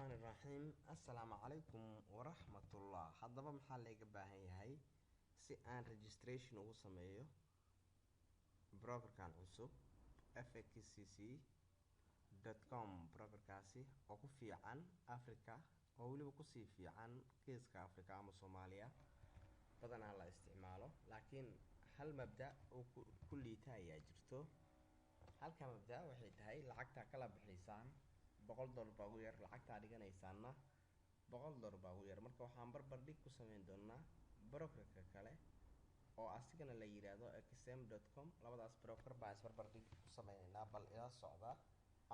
Raxmaani raxiim. Assalaamu calaykum waraxmatullah. Haddaba maxaa layga baahan yahay si aan registration ugu sameeyo brokerkan cusub fxcc.com? Brokerkaasi oo ku fiican Africa, oo weliba kusii fiican geeska Africa ama Soomaaliya badanaa la isticmaalo, laakiin hal mabda oo ku liita ayaa jirto. Halka mabda waxay tahay lacagtaa kala bixaysaan $100 baa ugu yar, lacagtaa dhiganaysaanna $100 baa ugu yar. Marka waxaan barbar dhig ku sameyn doonaa brokerka kale oo asigana la yiraahdo xm.com. Labadaas broker baa isbarbar dhig ku sameyneynaa. Bal ila socda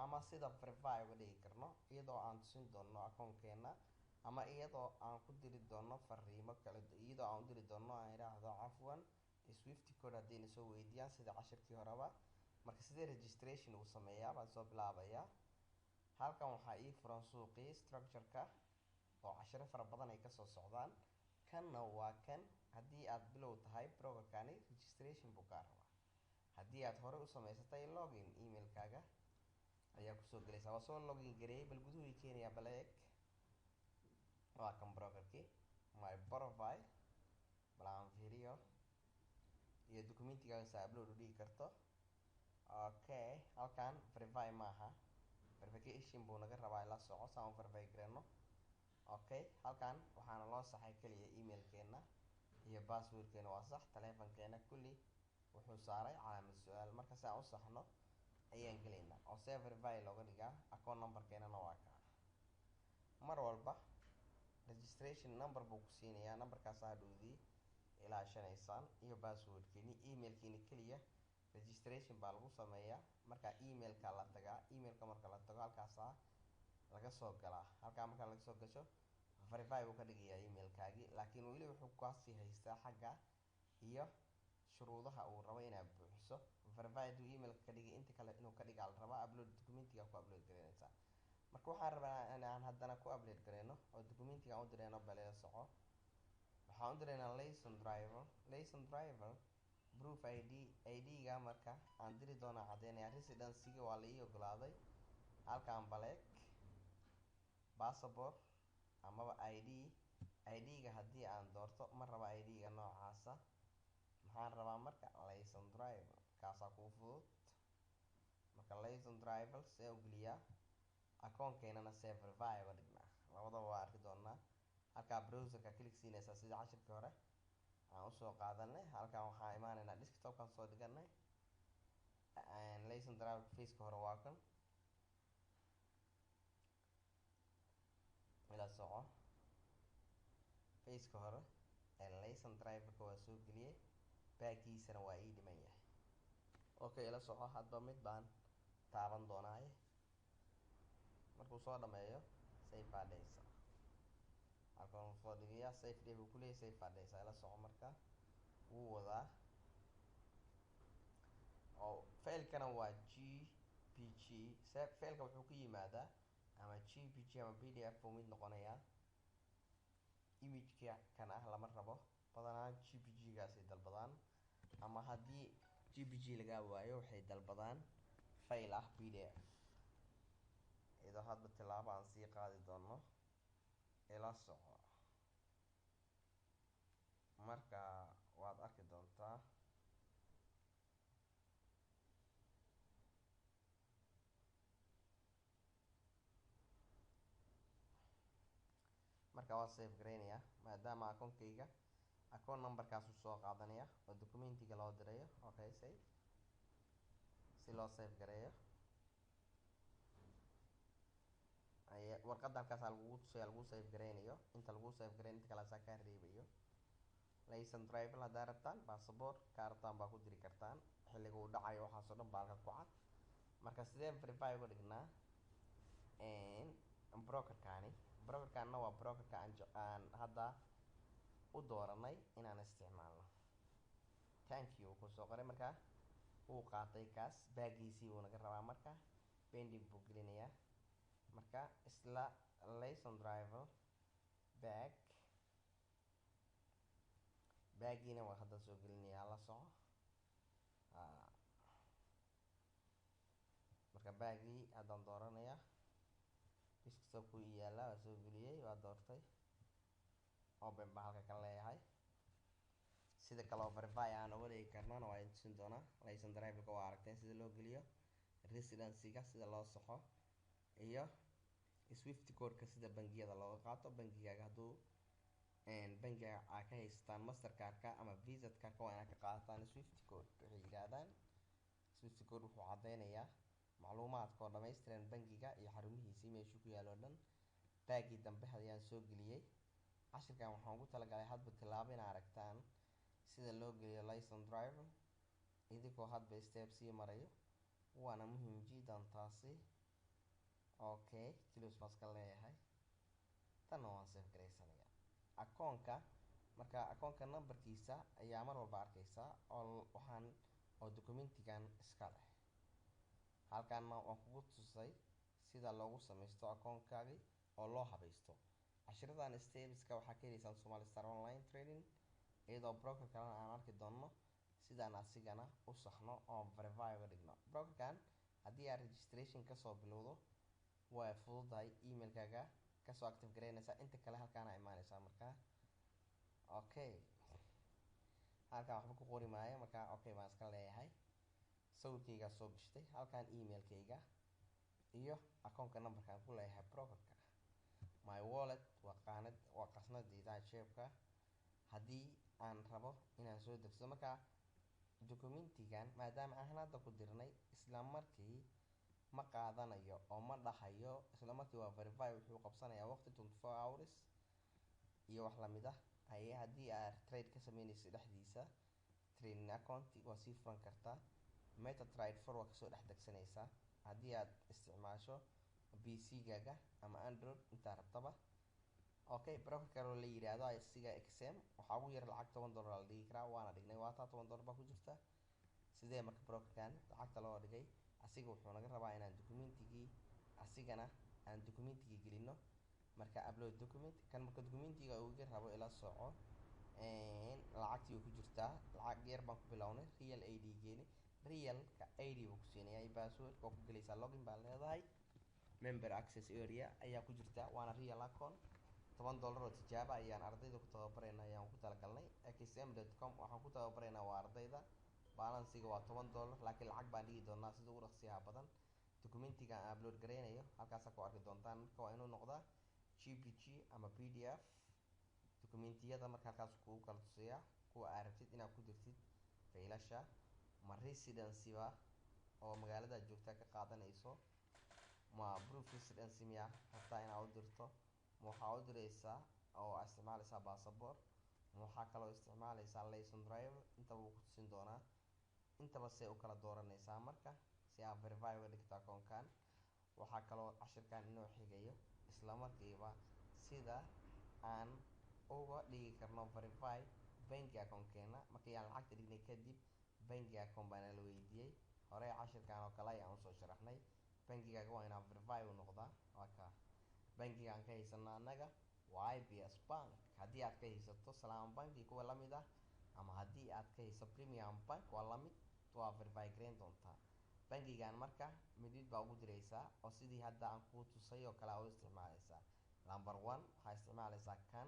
ama sida verify uga dhigi karno, iyadoo aan tusin doono akoonkeena ama iyadoo aan ku diri doono fariimo kale, iyadoo aan u diri doono, aan idhaahdo cafwan, swift code haddayna soo weydiiyaan sida cashirkii horeba. Marka sidee registration ugu sameeyaa baan soo bilaabayaa. Halkan waxaa ii furan suuqii structure-ka oo cashiro fara badan ay kasoo socdaan. Kanna waa kan. Haddii aad bilow tahay, brokerkani registration buu kaa rabaa. Haddii aad horey u samaysatay, login emailkaaga ayaa kusoo gelaysaa. Waa soo login gareeyay. Bal guduhu ii keenayaa. Bal eeg, waa kan brokerkii, my profile. Bal aan fiiriyo iyo documentigaaga saa upload u dhigi karto. Okay, halkan verify maaha, verification buu naga rabaa. Ila soco saan u verify gareyno. Okay, halkan waxaana loo saxay keliya emailkeena iyo passwordkeena waa sax. Taleefankeena kulli wuxuu saaray calaamad su-aal. Marka si aan u saxno ayaan gelaynaa oo see verify looga dhigaa. Account numberkeenana waa kaa. Mar walba registration number buu ku siinayaa, numberkaas hadhowdii ilaashanaysaan iyo passwordkeeni, emailkiina. Keliya registration baa lagu sameeyaa. Marka emailka la tagaa, emailka marka la tago halkaasaa laga soo galaa. Halkaa marka laga soo gasho, verify buu ka dhigayaa emailkaagii, laakiin weli wuxuu kaasii haystaa xagga iyo shuruudaha uu rabo inaad buuxiso. Verify hadduu emailka ka dhigay, inta kale inuu ka dhigaa la rabaa. Upload documentiga ku upload gareynaysaa. Marka waxaan rabaa in aan haddana ku upload gareyno oo documentiga aan u direyno. Bal ila soco. Waxaan u direynaa license driver, license driver proof id. Id-ga marka aan diri doonaa caddeynaya residencyga waa la ii ogolaaday. Halkaan baleeg, passport amaba id. Id-ga haddii aan doorto, ma raba id-ga noocaasa. Maxaan rabaa marka? License driver, kaasaa kuu fudud. Marka license driver see u geliyaa, akoonkeenana see verify uga dhignaa, labadaba waa arki doonaa. Halkaa browserka click siinaysaa sida cashirkii hore aan usoo qaadanay. Halkan waxaa imaaneynaa desktopkan soo dhiganay. License driver faceka hore waa kan. Ila soco, faceka hore ee license driverka waa soo geliyay, baagiisana waa ii dhiman yahay. Okay, ila soco, hadba mid baan taaban doonaaye. Markuu soo dhameeyo, save baa dhehaysa. Halkan uu soo dhigayaa, save dheh buu kuleeyahay, save baa dhehaysa. Ila soco. Marka wuu wadaa oo failkana waa JPG. Failka wuxuu ku yimaadaa ama JPG ama PDF buu mid noqonayaa. Imageka kan ah lama rabo badanaa, JPG gaasay dalbadaan, ama haddii JPG lagaa waayo waxay dalbadaan file ah PDF, iyadoo hadba tilaabo aan sii qaadi doono. Ila soco. Marka waad arki doontaa. Marka waa save gareynayaa maadaama akoonkayga account numberkaasuu soo qaadanaya oo documentiga loo dirayo. Okay, save. Si loo save gareeyo ay warqadda halkaasaa lagugu tusaya lagu save gareynayo. Inta lagu save gareyn, inta kalaasaa kaa reebayo. License driver haddaa rabtaan, passport kaa rabtaan baa ku diri kartaan. Xilliga uu dhacayo, waxaasoo dhan baa halka ku cad. Marka sidee verify uga dhignaa brokerkani? Brokerkanna waa brokerka aan hadda u dooranay inaan isticmaalno. Thank you wuxuu soo qoray. Markaa wuu qaatay kaas, baagiisii buu naga rabaa. Marka pending buu gelinayaa. Marka isla license driver bag, baagiina waa hadda soo gelinayaa. La soco. Marka baagii haddaan dooranayaa. Desktop ku yaala, waa soo geliyey, waa doortay, open baan halka ka leeyahay. Sida kale oo verify aan uga dhigi karnana waa tusin doonaa. License driverka waa aragteen sida loo geliyo, residencyga sida loo saxo, iyo swift codeka sida bangiyada looga qaato. Bangigaaga hadduu bangiga aa ka haysataan Mastercardka ama Visa cardka, waa inaad ka qaadataan swift code. Waxay yidhaahdaan swift code wuxuu caddeynayaa macluumaadka oo dhammaystiran bangiga iyo xarumihiisii meeshuu ku yaalo o dhan. Baagii dambe ayaan soo geliyey. Cashirkan waxaan ugu talagalay hadba tilaabo ina aragtaan sida loo geliyo license driver, idinkoo hadba step sii marayo, waana muhiim jiddan taasi. Okay, close baan iska leeyahay. Tanna waan save garaysanaya akoonka. Marka akoonka numberkiisa ayaa mar walba arkaysaa oo waxaan oo documentigan iska leh. Halkaana waan kugu tusay sida loogu samaysto akoonkaagi oo loo habaysto. Cashiradan stepska waxaa ka heleysaan Somali Star Online Trading, iyadoo broker kalena aan arki doono sidaan asigana u saxno oo verify uga dhigno. Brokerkan haddii aad registration kasoo bilowdo way fududahay, emailkaaga kasoo active garaynaysaa, inta kale halkaana imaanaysaa. Markaa okay, halkaan waxba ku qori maayo. Markaa okay baan iska leeyahay. Sawirkaygaa soo gashtay halkaan, emailkayga iyo akoonka numberkaan ku leeyahay brokerka. My wallet waa qaanad, waa qasnadayda jeebka haddii aan rabo inaan soo degsado. Markaa documentigan maadaama aan hadda ku dirnay, isla markii ma qaadanayo oo ma dhahayo isla markii waa verify. Wuxuu qabsanayaa waqti 24 hours iyo wax lamid ah. Haye, haddii aad trade ka sameyneyso dhexdiisa, trading account waa sii furan kartaa. MetaTrader 4 waa kasoo dhex degsanaysaa haddii aad isticmaasho PC-gaaga ama Android, intaa rabtaba. Okay, broker kaloo la yiraahdo isiga XM, waxaa ugu yar lacag $10 la dhigi karaa, waana dhignay, waa taa, $10 baa ku jirta. Sidee marka brokerkan lacagta loo dhigay? Asiga wuxuu naga rabaa inaan documentigii, asigana aan documentigii gelino. Marka upload document kan, marka documentiga uu iga rabo, ila soco. Lacagtii ku jirtaa, lacag yar baan ku bilownay. Real ID geeni, realka ID buu ku siinayaa, password waa ku gelaysaa, login baa leedahay, member access area ayaa ku jirta, waana real account. $10 oo tijaaba ayaan ardayda ku tababarayna, ayaan ku talagalnay. xm.com waxaan ku tababaraynaa waa ardayda. Balanceiga waa $10, laakiin lacag baan dhigi doonaa sida ugu dhaqsiyaha badan. Documentiga aan upload garaynayo halkaasa ku arki doontaan. Marka waa inuu noqdaa JPG ama PDF documentiyada. Marka halkaas kugu kala tusiyaa kuwa aad rabtid inaad ku dirtid faylasha. Ma residency ba oo magaalada joogta ka qaadanayso? Ma proof residency miya rabtaa inaad u dirto? Ma waxaa u diraysaa oo aad isticmaalaysaa passport? Ma waxaa kaloo isticmaalaysaa license driver? Intaba wuu ku tusin doonaa, intaba see u kala dooranaysaa marka si aad verify uga dhigto akoonkan. Waxaa kaloo cashirkan inoo xigayo isla markiiba sida aan uga dhigi karno verify banki accountkeena. Markii aan lacagta dhignay kadib, banki account baana la weydiiyey. Hore cashirkan oo kale ayaan usoo sharaxnay. Bankigaaga waa inaa verify u noqdaa. Waa ka bankiga aan ka haysano annaga waa IBS Bank. Haddii aad ka haysato Salaam Bank iyo kuwa lamid ah, ama haddii aad ka hayso Premium Bank, waa lamid, waa verify gareyn doontaa bankigan. Marka mid mid baa ugu diraysaa oo sidii hadda aan kuu tusay oo kale aa u isticmaalaysaa. Number one waxaa isticmaalaysaa kan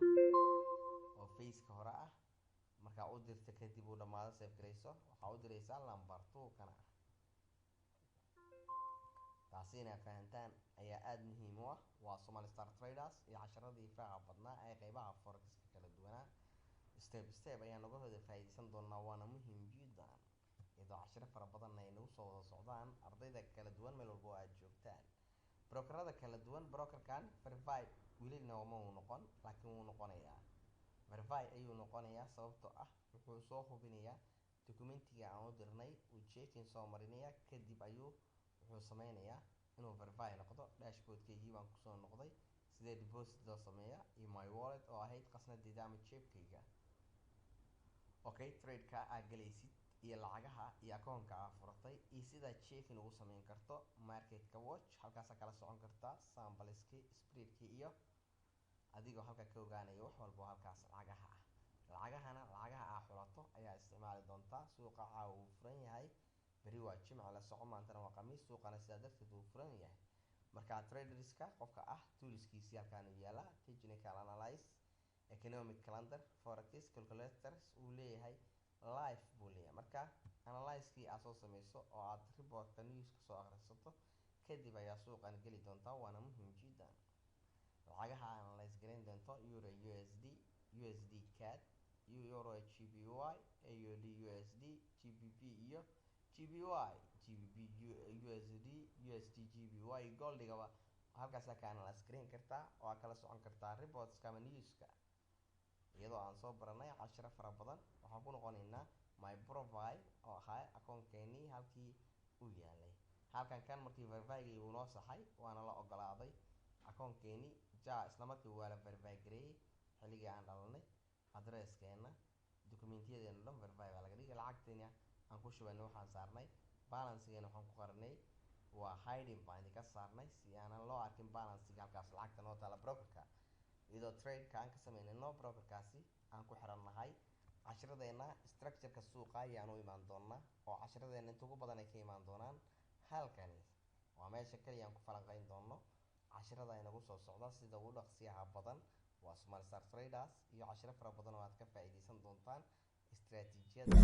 oo faceka hore ah. Markaa u dirta kadib uu dhamaado, save garayso, waxaa u diraysaa number two kana ah. Taasi inaa fahantaan ayaa aada muhiim u ah. Waa Somali Star Traders iyo casharadii faaca badnaa ee qeybaha forex-ka kala duwanaa. Step step ayaan uga wada faa'iideysan doonaa, waana muhiim jiddan, iyadoo cashiro fara badanna ay nagu soo wada socdaan. Ardayda kala duwan meel walba oo aada joogtaan, brokerada kala duwan, brokerkan verify weli nooma uu noqon, laakiin wuu noqonayaa, verify ayuu noqonayaa, sababtoo ah wuxuu soo hubinayaa documentiga aan u dirnay, uu checking soo marinaya, kadib ayuu wuxuu sameynayaa inuu verify noqdo. Dashboardkaygii baan kusoo noqday. Sidee deposit loo sameeyaa iyo my wallet oo ahayd qasnadeyda ama jeebkayga. Okay, trade-ka aad galaysid iyo lacagaha iyo akoonka aa furatay iyo sidaa checking ugu sameyn karto. Marketka watch halkaasaa kala socon kartaa, sampleski, spreadkii, iyo adigoo halka ka ogaanaya wax walbo halkaas lacagaha ah. Lacagahana lacagaha aa xulato ayaa isticmaali doontaa. Suuqa caawa wuu furan yahay, beri waa Jimca, la soco. Maantana waa Khamiis, suuqana sidaa darteed wuu furan yahay. Marka traderska qofka ah, toolskiisii halkaan uu yaalaa: technical analyze, economic calendar, forex calculators uu leeyahay, live buu leeyahay. Marka analyzekii aad soo sameyso oo aad reportka newska soo akhrisato kadib ayaa suuqan geli doontaa, waana muhiim jiddan. Lacagaha analyze gareyn doonto: euro USD, USD CAD, euro JPY, AUD USD, GBP iyo JPY, GBP USD, USD JPY, goldigaba halkaasaa ka analyze gareyn kartaa oo aad kala socon kartaa reportska ama newska. Iyadoo aan soo baranay cashiro fara badan, waxaan ku noqonaynaa my profile oo ahaa akoonkeenii halkii uu yaalay. Halkan kan markii verifygii uu noo saxay, waana la ogolaaday akoonkeenii ja. Isla markii waa la verify gareeyey xilligii aan dhalanay, addresskeena, documentyadeena dhan verify baa laga dhigay. Lacagteena aan ku shubanay waxaan saarnay balancegeena, waxaan ku qarinay waa hiding baan idinka saarnay si aanan loo arkin balancega halkaas lacagta noo taala brokerka, iyadoo trade-ka aan ka sameynayno brokerkaasi aan ku xirannahay. Cashiradeena structure-ka suuqa ayaan u imaan doonaa, oo cashiradeena inta ugu badan ay ka imaan doonaan. Halkani waa meesha kaliya aan ku falanqeyn doono cashirada inagu soo socda sida ugu dhaqsiyaha badan. Waa Somali Star Traders iyo cashiro fara badan oo aad ka faa'iideysan doontaan istiraatiijiyada.